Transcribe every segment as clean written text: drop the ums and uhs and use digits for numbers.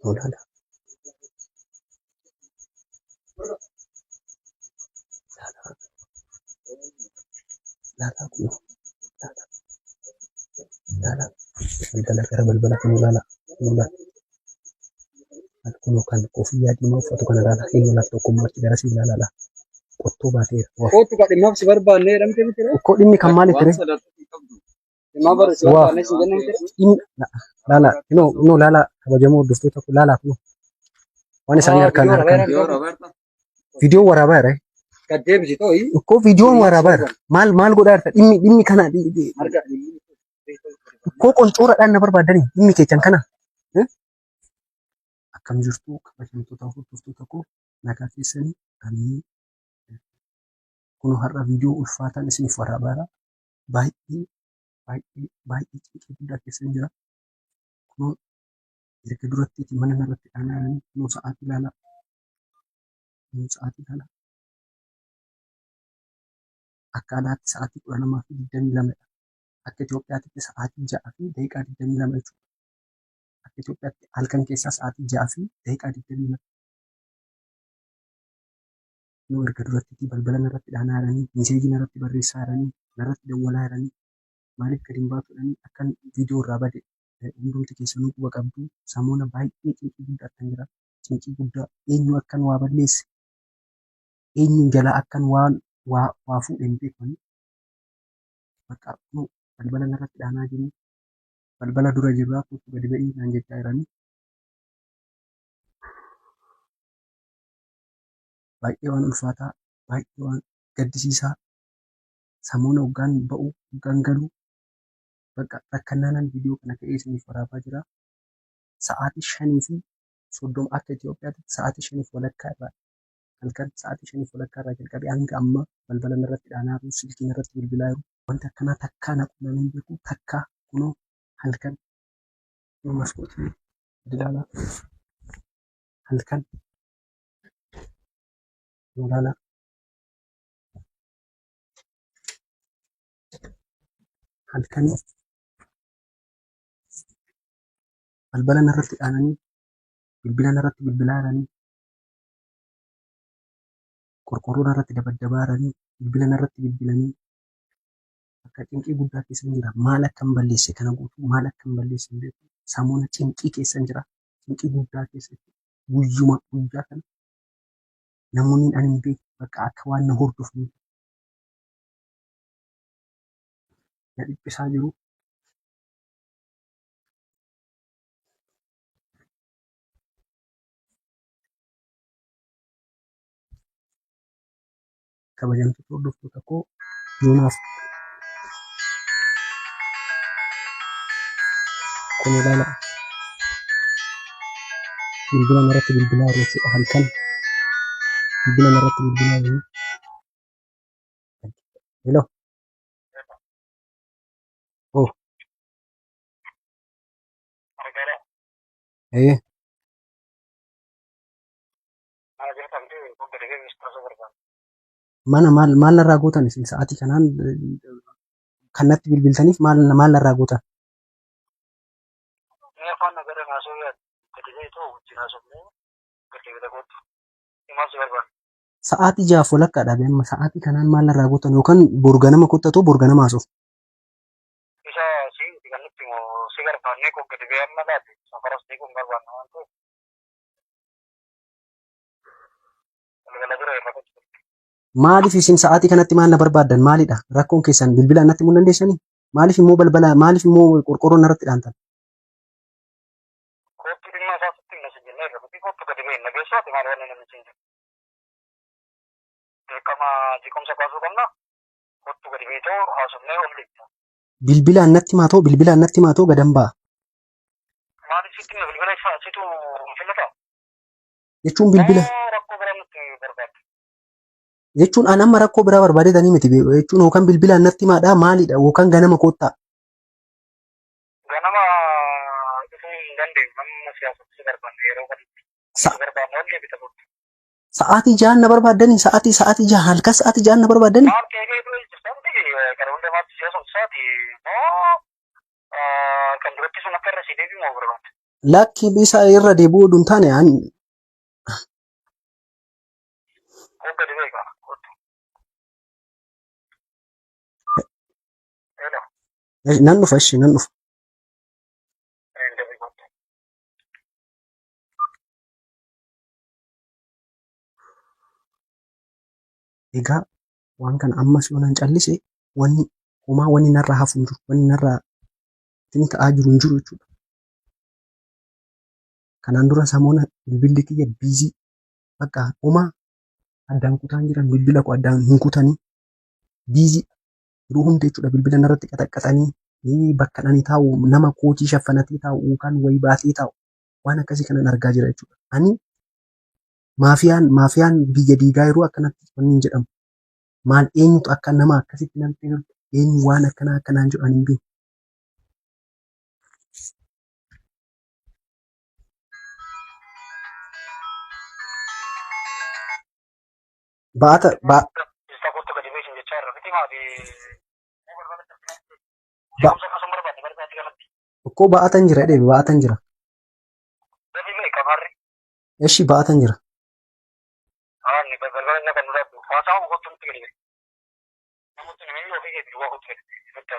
Kunoo laala. Laala. Laala kunoo. Laala. Laala. Balbala gara balbala kunoo laala. Kunoo laala. Kunoo kan koofiyyaa diimaa uffatu kana laala. Inni laaf tokkummaa achi garasii ilaala. Qottoo baateera. Kootu ka dhimmaaf si barbaanne jedhamte miti ree? Ukkoo dhimmi kan maaliif ture? Dhimmaa bara si Waa. barbaanne si jenne miti ree? Dhimmi laala inoo inoo laala kabajamoo hordoftoota koo laala kunoo. Waan isaanii harkaan harkaan. Viidiyoo waraabaa jira. Gad deebisi too'i. Ukkoo viidiyoon waraabaa jira. Maal maal godhaa jirta? Dhimmi dhimmi kana Marga. ukkoo qoncooradhaan na barbaadanii dhimmi keechan kana. Akkam jirtu kabajamtoota hordoftoota koo nagaa keessanii ani kunoo har'a viidiyoo ulfaataan isiniif waraabaa jira. Baay'ee baay'ee baay'ee cinqii guddaa keessan jira. Kunoo erga duratti mana narratti dhaanaa jiranii kunoo sa'aatii ilaalaa. Kunoo sa'aatii ilaalaa. Akka alaatti sa'aatii 12:22 dha. Akka Itoophiyaatti sa'aatii 6:22 jechuudha. Akka Itoophiyaatti halkan keessaa sa'aatii 6:22. Kunoo erga duratti balbala narratti dhaanaa jiranii, miseejii narratti barreessaa jiranii, narratti dawwalaa jiranii, maaliif gadi hin baatu jedhanii akkan viidiyoo irraa bade hundumti keessanuu quba qabdu. Samoona baay'ee cinqii guddaattan jira. Cinqii guddaa eenyu akkan waa balleesse, eenyu jalaa akkan waan waa waa fuudhe hin beeku ani. Bakka kunoo balbala narratti dhaanaa jiru. Balbala dura jirraa kottu gadi ba'ii naan jechaa jiranii. Baay'ee waan ulfaataa, baay'ee waan gaddisiisaa samoona hoggaan ba'u, hoggaan galu bakka rakkannaanan viidiyoo kana ka'ee isiniif waraabaa jira. Sa'aatii 5:30 akka Itoophiyaatti sa'aatii 5:30 irraa halkan sa'aatii 5:30 irraa jalqabee hanga ammaa balbala narratti dhaanaa jiru, silkii narratti bilbilaa jiru. Wanti akkanaa takkaa na qunnamee hin beeku takkaa kunoo halkan kunoo maskootii gadi ilaalaa halkan kunoo ilaalaa halkan balbala narratti dhaananii bilbila narratti bilbilaa jiranii qorqorroo narratti dabaddabaa jiranii bilbila narratti bilbilanii akka cinqii guddaa keessan jira. Maal akkan balleesse kana guutuu maal akkan balleesse hin beeku. Samoona cinqii keessan jira. Cinqii guddaa keessa guyyuma guyyaa kana namoonni ani hin beekne bakka akka waan na hordofanii na dhiphisaa jiru. Kabajamtoota hordoftoota koo yoonaaf kun ilaala. Bilbila narratti bilbilaa jiru jechuudha halkan. Bilbila narratti bilbilaa jiru. Hello. Oh. Eh. Mana maal maal narraa gootan isin sa'aatii kanaan kan natti bilbiltaniif maal maal narraa gootan? Sa'aatii jahaaf walakkaadha be amma sa'aatii kanaan maal narraa gootan yookaan boru ganama kottatoo boru ganama haasofna. Isa si kan nutti himu si barbaannee koo gadi ba'ee amma laate safaras beekuu hin barbaanne waan ta'eef. Galgala bira irra gochuu. Maaliif isin sa'aatii kanatti maal na barbaaddan maalidha rakkoon keessan bilbilaan natti himuu hin dandeessanii? Maaliif immoo balbala maaliif immoo qorqorroo narratti dhaantan? Kootti dhimma isaa sitti himna si jennee irra miti kootti gadi ba'e nageessu ati maal wanni namni siin jedhu. Dirqama jeequmsa kaasuu qabna kootti gadi ba'e too haasofnee ol deebita. Bilbilaan natti himaa too bilbilaan natti himaa too gadan ba'a. Maaliif sitti himna bilbila isaa situ filata? Jechuun bilbila Moo rakkoo biraa nutti barbaadda? jechuun an amma rakkoo biraa barbaadetanii miti jechuun yookaan bilbilaan natti himaadhaa maalidha yookaan ganama koottaa. Ganama dhufuu hin dandeenyu amma siyaasatti si barbaanne yeroo kanatti. Si barbaanne ol deebita kootti. Sa'aatii ja'an na barbaaddanii sa'aatii sa'aatii ja'a halkan sa'aatii ja'an na barbaaddanii. Maal keekee dura jirta miti kana hunda maaltu siyaasa ibsaati moo kan duratti sun akka irra si deebi'u moo barbaadda? Lakki isa irra deebi'uu oduu hin taane an Koo gadi beeka. Kottu. Hello. Nan dhufa ishee nan dhufa. Hin deebi kottu. Egaa waan kana ammas yoo nan callise wanni homaa wanni narraa hafu hin jiru wanni narraa ittiin ta'aa jiru hin jiru jechuudha. Kanaan dura samoona bilbilli kiyya biizii bakka homaa addaan kutaan jiran bilbila koo addaan hin kutanii biizii yeroo hunda jechuudha bilbila narratti qaxaqqaxanii bakka ani taa'u nama kootii shaffanatee taa'u yookaan wayii baatee taa'u waan akkasii kanan argaa jira jechuudha. Ani maafiyaan biyya diigaa yeroo akkanatti wanni hin jedhamu. Maal eenyutu akka nama akkasitti namatti jiru eenyu waan akkanaa akkanaan jedhu ani hin beeku. Ba'ata ba Isa kottu gadi beekin jechaa irra miti maali. Jeequmsa akkasuma barbaadde barbaadde kanatti. Okkoo ba'atan jira jedhee ba'atan jira. Gadi beeka marri. Eshi ba'atan jira. Haani balbala inni kan dura haasaa kottu nutti gadi beeka. Namoonni ni ofii keetii duwwaa kottu gadi beeka.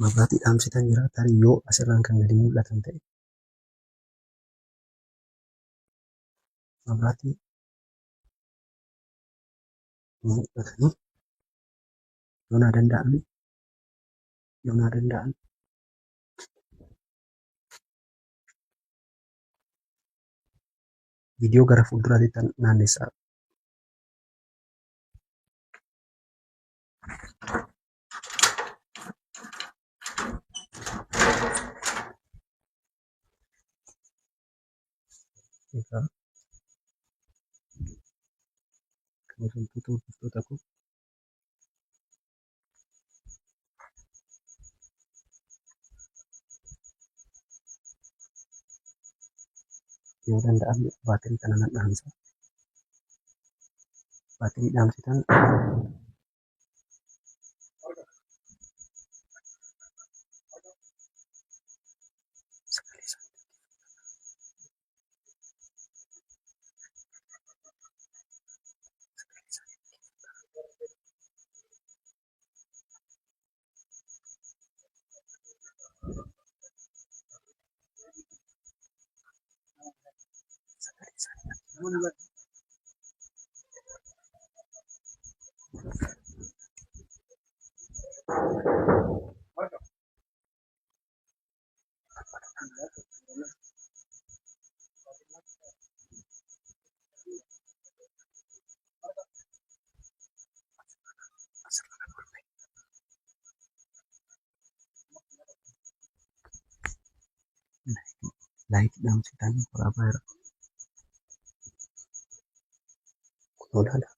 Mabraatii dhaamsitan jira tarii yoo asirraan kan gadi mul'atan ta'e. Mabraatii mul'atanii yoo naa danda'ame yoo naa danda'ame viidiyoo gara fuulduraatti naannessaa. Egaa kabajamtoota hordoftoota koo yoo danda'ame baatirii kana nan dhaamsa. Baatirii dhaamsitan sagalee isaa sagalee isaa asirra kan ol ba'e. Laayitii dhaamsitan waraabaa jira. Kunoo laala.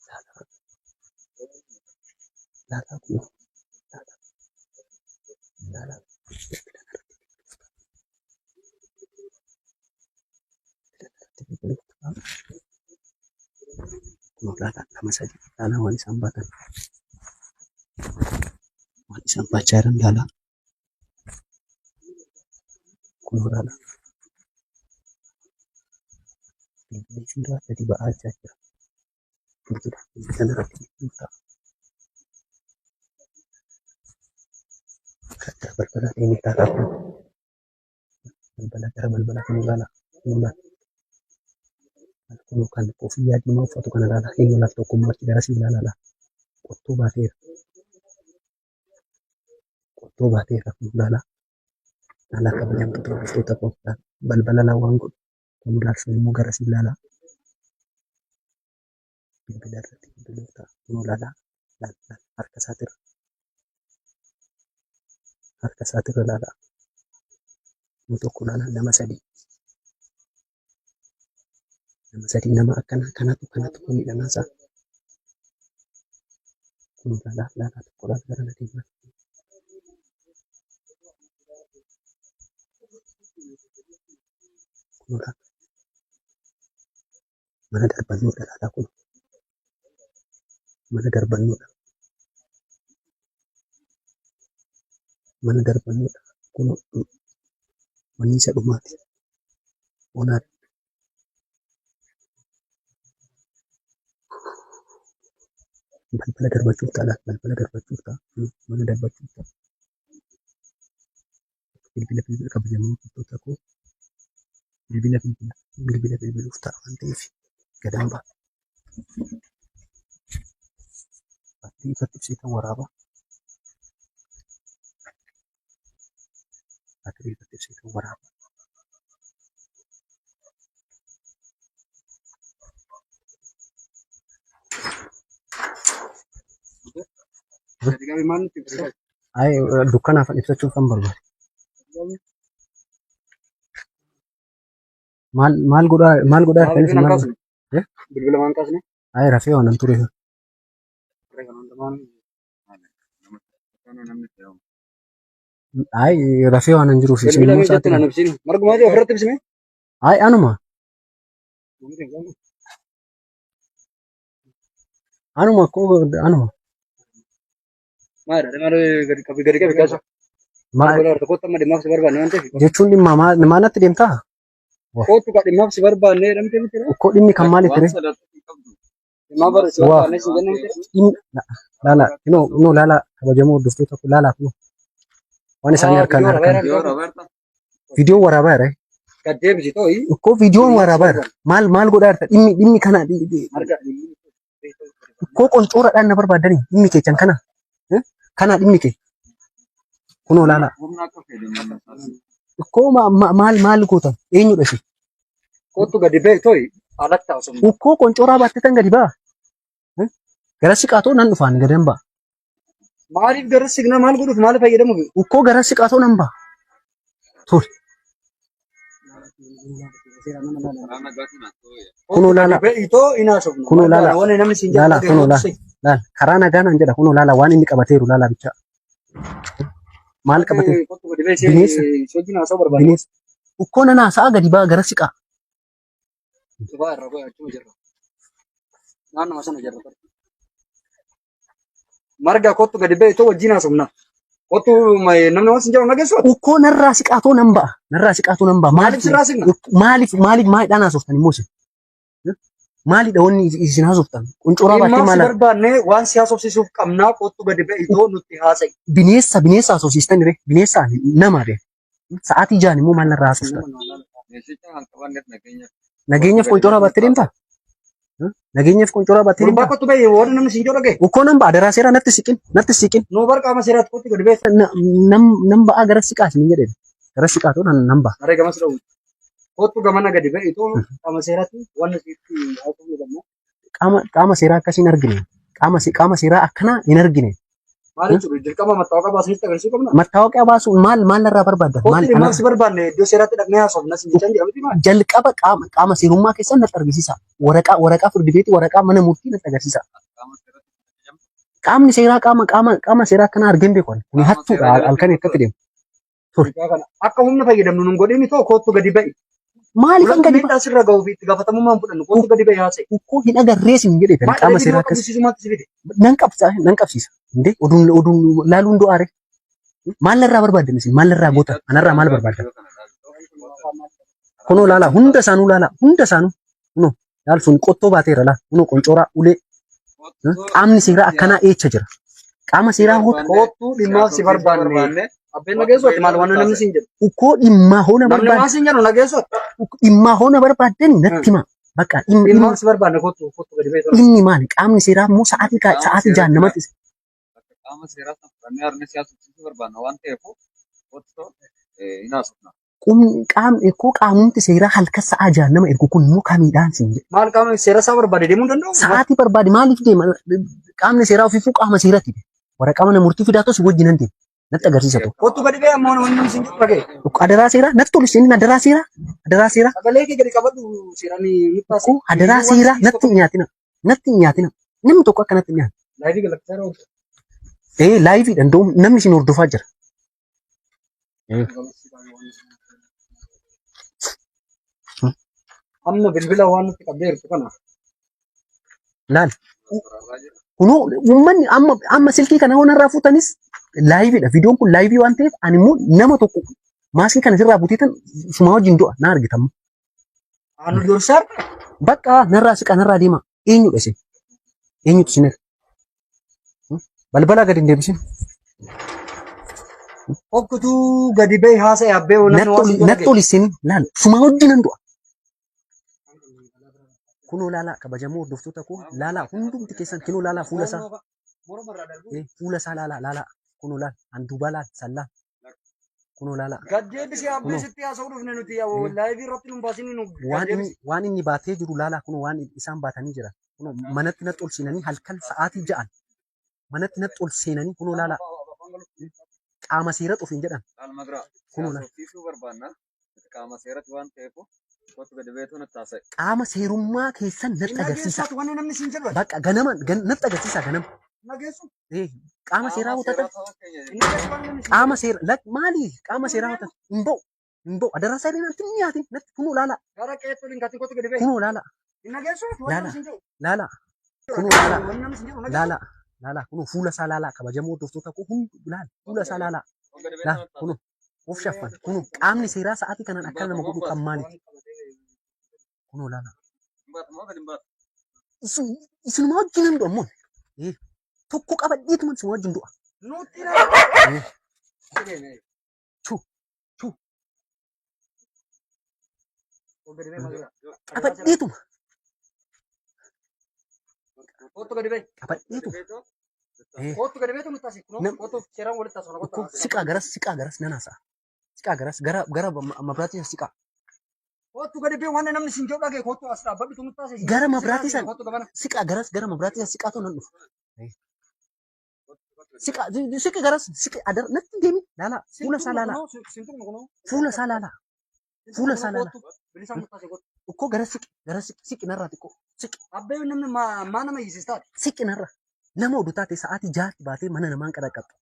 Laala. Laala kunoo. Laala. Laala. Bilbila irratti bilbila irratti kunoo laala nama sadi laala waan isaan baatan. Waan isaan baachaa jiran laala. Kunoo laala. Bilbilli suuraa gadi ba'aa jira. Bilbila bilbila irratti bilbilaa. Gara balbalaa deemee ilaalaa kun. Balbala gara balbala kun ilaala. Kun ilaala. Kun kan koffiyyaa diimaa uffatu kana ilaala. Eenyu lafa tokkummaa achi garasii ilaala. Qottoo baateera. Qottoo baateera kun ilaala. Ilaala kabajamtoota hordoftoota koo balbala lawaan godhu. Kun ilaalcha immoo garasii ilaala. Bilbila irratti bilbiloota kun ilaala. Ilaala harka isaatirra. Harka isaatirra ilaala. Nama tokko ilaala nama sadii. Nama sadii nama akkana kanatu kanatu kun miidhanaasaa. Kun ilaala ilaala tokko ilaala gara na deemaa. Kun ilaala. Mana darbannoodha laalaa kun. Mana darbannoodha. Mana darbannoodha. Kun manni isa dhumaati. Onaadha. Balbala darbachuuf ta'a laal. Balbala darbachuuf ta'a. Mana darbachuuf ta'a. Bilbila bilbila kabajamoo hordoftoota koo bilbila bilbila bilbila bilbiluuf ta'a waan ta'eef gadan ba'a. Baatirii ifatti ibseetan waraaba. Baatirii ifatti ibseetan waraaba. Gadi qabi maal nutti ibsa? Ay dukkanaaf ibsachuuf kan barbaade. Maal maal godhaa maal godhaa Maal jirtanis bilbila maal kaasne? Eh? Bilbila maan kaasne? Ay rafee waan ture. Ay rafee waan hin jiruuf isin Bilbila immoo mee jettu sa'aatii naan ibsini. Margumaa jee ofirratti ibsine. Ay anuma anuma koo anuma. Maal maal gadi qabi gadi qabi kaasa. Maal Bilbila harka kottu amma dhimmaaf si barbaanne waan ta'eef. jechuun dhimma maal natti deemtaa? Kottu ka dhimmaaf si barbaanne jedhamte miti. Ukkoo dhimmi kan maalitti ree? Dhimmaaf bara si Waa. barbaanne si jenne miti. Dhimmi laala inoo inoo laala kabajamoo hordoftoota koo laala kunoo waan isaanii harkaan harkaan viidiyoo waraabaa jira. Gad deebisi too'i. Ukkoo viidiyoon waraabaa jira. Maal maal godhaa jirta? Dhimmi dhimmi kana Marga. ukkoo qoncooraadhaan na barbaadanii dhimmi keechan kana. Kana dhimmi kee. Kunoo laala. Ukkoo maal maal gootan? Eenyudha ishee? Kottu gadi ba'e too'i. Alatti haasofna. Ukkoo qoncooraa baattee tan gadi ba'a. Gara siqaatoo nan dhufaan gadan ba'a. Maaliif gara signaa maal godhuuf maal fayyadamuuf? Ukkoo gara siqaatoo nan ba'a. Tole. Kunoo laala. Itoo hin haasofnu. Kunoo laala. Wanni namni siin Laala jedhu kunoo laala. Laala karaa nagaa naan jedha kunoo laala waan inni qabateeru laala bicha. Maal qabateeru? Kottu gadi ba'e Bineensa. si wajjin haasa'uu barbaada. Bineensa. Ukkoo nan haasa'a gadi ba'a gara siqaa. Cufaa irra qo'e achuma jirra. Naannuma sana jirra. Marga kottu gadi ba'e itoo wajjin haasofna. Kottu namni waan siin jedhu nageessu. Ukkoo narraa siqaatoo nan ba'a. Narraa siqaatoo nan ba'a. Maaliif sirraa siqna? Maaliif maaliif maalidhaan haasoftan immoo isin? Maalidha wanni isin haasoftan? Quncuraa baattee Dhimmaaf si maal barbaanne waan si haasofsiisuuf qabnaa kottu gadi ba'e itoo nutti haasa'i. bineensa bineensa haasofsiistan ree bineensa nama ree sa'aatii jaan immoo maal narraa haasoftan? Nageenyaaf quncuraa baattee deemtaa? Nageenyaaf quncuraa baattee Gurbaa deemtaa? kottu ba'e waan namni siin jedhu dhagaye. Ukkoo nan ba'a daraa seeraa natti siqin natti siqin Nuu bar qaama seeraatti kottu gadi ba'e. Nan ba'aa gara siqaa isin jedhe gara siqaa ta'u nan ba'a. Haree gamas dha'u. Kottu gamana gadi ba'e itoo qaama seeraatti waan sitti haasofnu qabna. Qaama qaama seeraa akkasii hin argine qaama qaama seeraa akkanaa hin argine. Maal jechuudha dirqama mattaawaqaa baasanitti agarsiisuu qabna. Mattaawoqiyaa baasuu maal maal narraa barbaaddan? Kottu Maal dhimmaaf si barbaanne iddoo seeraatti dhaqnee haasofna siin jechaan jedhamti maal? Jalqaba qaama qaama seerummaa keessan natti argisiisa. Waraqaa waraqaa firdi beetii waraqaa mana murtii natti agarsiisa. Qaamni seeraa qaama qaama qaama seeraa akkanaa argeen beeku ani. Kuni hattuudha halkan akkatti deemu. Akka humna fayyadamnu nun godhin itoo kottu gadi ba'i. Maaliifan gadi ba'a? Miidhaa sirra ga'uu fi itti gaafatamummaan fudhannu kottu gadi ba'i haasa'e. Ukkoo hin agarree siin jedhe Maal qaama viidiyoo seeraa akkas qabsiisummaatti si fide? nan qabsa nan qabsiisa. Indee oduun oduun laaluun du'aare. Maal narraa barbaaddan isin? Maal narraa gootan? Anarraa maal barbaaddan? Kunoo laalaa hunda isaanuu laalaa hunda isaanuu kunoo laal sun qottoo baateera laal kunoo qoncooraa ulee qaamni seeraa akkanaa eecha jira. Qaama seeraa hoo Kottu dhimmaaf si barbaanne. Abbeen nageessu ati maal waan namni siin jedhu? Ukkoo dhimmaa hoona Namni barbaaddan waan siin jedhu nageessu ati. dhimmaa hoona barbaaddan natti himaa. Bakka dhimmi Dhimmaaf si barbaanne kottu kottu gadi ba'i. dhimmi maali? Qaamni seeraa immoo sa'aatii sa'aatii jaan namatti Qaama seeraa sana fudhannee harni siyaasa barbaanna waan ta'eef kottu hin haasofna. Qumni qaamni koo qaamumti seeraa halkan sa'aa jaan nama ergu kun immoo kamiidhaan siin jedhe. Maal qaama seera isaa barbaade deemuu hin danda'u? Sa'aatii barbaade maaliif deema? Qaamni seeraa ofiifuu qaama seeraati. Waraqaa mana murtii fidaa tos wajjin nan deema. Natti agarsiisa tokko. Kottu gadi ba'e ammoo wanni namni siin jedhu dhagaye. Adaraa seeraa natti tolu isin adaraa seeraa adaraa seeraa Sagalee kee gadi qabadhu seeraan nutti haasa'e. koo adaraa seeraa natti hin nyaatina natti hin nyaatina namni tokko akka natti hin nyaanne. Laayivii galakkisaa yeroo Ee laayiviidhaan namni isin hordofaa jira. Amma bilbila waan nutti qabdee jirtu kana Laal. Kunoo uummanni amma amma silkii kana yoo narraa fuutanis laayiviidha. Viidiyoon kun laayivii waan ta'eef ani immoo nama tokko maaskii kana sirraa buteetan sumaa wajjin du'a na argitamu. Anu dursaa Bakka narraa siqa narraa deema. Eenyudha isin? Eenyutu isin erga? Balbala gadi hin deebisin. Hokkutuu gadi bahi haasa'e abbee namni waan siin Natti ol isin laal sumaa wajjin nan du'a. Kunoo laalaa kabajamoo hordoftoota koo laalaa hundumti keessan kinoo laalaa fuula isaa fuula isaa laalaa laalaa kunoo laal handuubaa laal sallaa kunoo laalaa. Gad deebisee abbee Kunoo. sitti haasa'uu dhufne nuti laayivii irratti nu baasin nu Waan inni waan inni baatee jiru laalaa kunoo waan isaan baatanii jiran kunoo manatti natti ol seenanii halkan sa'aatii ja'an manatti natti ol seenanii kunoo laalaa qaama seera ofiin jedhan Laal Magra. Kunoo laal. Siyaasofsiisuu barbaanna. Qaama seeratti waan ta'eef kottu gadi beetuu natti haasa'e. Qaama seerummaa keessan natti agarsiisa. Nageessu wanni namni siin jedhu. Bakka ganama natti agarsiisa ganama. Nageessu. Eh, qaama seeraa hawwatan ta'uu keenya Nageessu wanni namni siin qaama seera lak maali qaama seeraa hawwatan hin ba'u hin ba'u adaraa saree natti hin nyaatin natti kunoo laala Gara qeettoo linkaatiin kottu gadi bahi. kunoo laala Nageessu wanni Laala. namni siin jedhu. laala kunoo laala Wanni namni siin jedhu nageessu. laala laala kunoo fuula isaa laala kabajamoo hordoftoota koo hundi laala fuula isaa laala gadi beetuu laala natti haasa'e. kunoo of shaffan kunoo qaamni seeraa sa'aatii kanaan akkana nama godhu kan maaliiti kunoo laala Hin baatu moo gadi hin baatu? Isinuma wajjin hin du'a ammoo tokko qabadheetuma isinuma wajjin du'a. Nutti Eh, Chu chu qabadheetuma Kottu gadi bahi. qabadheetuma. Beetuu Eh, Kottu gadi bahi nutti haasa'e. Kottu seeraan walitti haasa'u. Ukkoo siqaa garas siqaa garas nan haasa'a. Siqaa garas gara gara mabiraatii san siqaa. Kottu gadi bahi wanni namni siin jedhu dhagaye kottu as dhaabbadhu nutti haasa'e. Gara mabiraatii san Kottu gabana. siqaa garas gara mabiraatii san siqaa ta'u nan dhufa. Siqaa siqi garas siqi adar natti hin deemin laalaa fuula isaa laalaa fuula isaa laalaa fuula isaa laalaa. Bilisaan nutti haasa'e kottu. Ukkoo gara siqi gara siqi siqi narraa xiqqoo siqi Abbee namni maa nama hiisistaati. siqi narra nama oduu taate sa'aatii jaatti baatee mana namaan qaraqqabdu.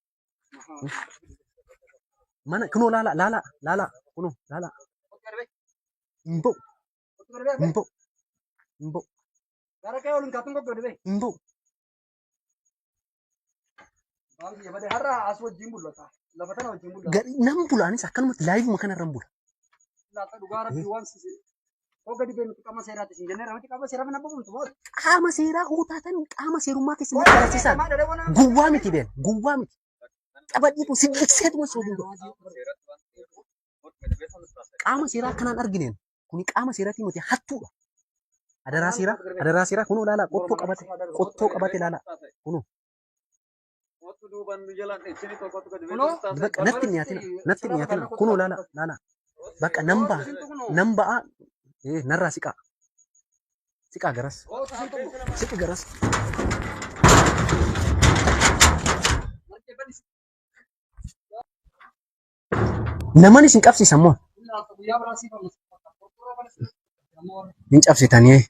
Mana kunoo laalaa laalaa laalaa kunoo laalaa hin ba'u hin ba'u hin ba'u Gara qe'ee ol hin kaatun kottu gadi bahi. hin ba'u. Baanki badee har'a as wajjin bullata. Lafa tana wajjin bullata. Gadi nan bulaanis akkanumatti laayivuma kanarra hin bula. Laata dhugaa rabbii waan si koo gadi bahi nuti qaama seeraati siin jennee ramti qaama seeraa mana bobomtu moo. Qaama seeraa hoo taatan qaama seerummaa keessan natti agarsiisaa. Gowwaa miti been gowwaa miti. Qabadhiitu si jigseetuma si wajjin du'a. Seeratti waan ta'eef kottu gadi beetuu natti haasa'e. Qaama seeraa akkanaan argineen kuni qaama seeraatii miti hattuudha. Adaraa seeraa adaraa seeraa kunoo laalaa qottoo qabate qottoo qabate laalaa kunoo Kottu duubaan nu jalaan dheessini tokko kottu gadi beetuu Kunoo. natti haasa'e. bakka natti hin nyaatina natti hin nyaatina kunoo laalaa laalaa bakka nan ba'a nan ba'a narraa siqaa siqaa garas siqi garas naman isin qabsiisan moo hin cabsitanii.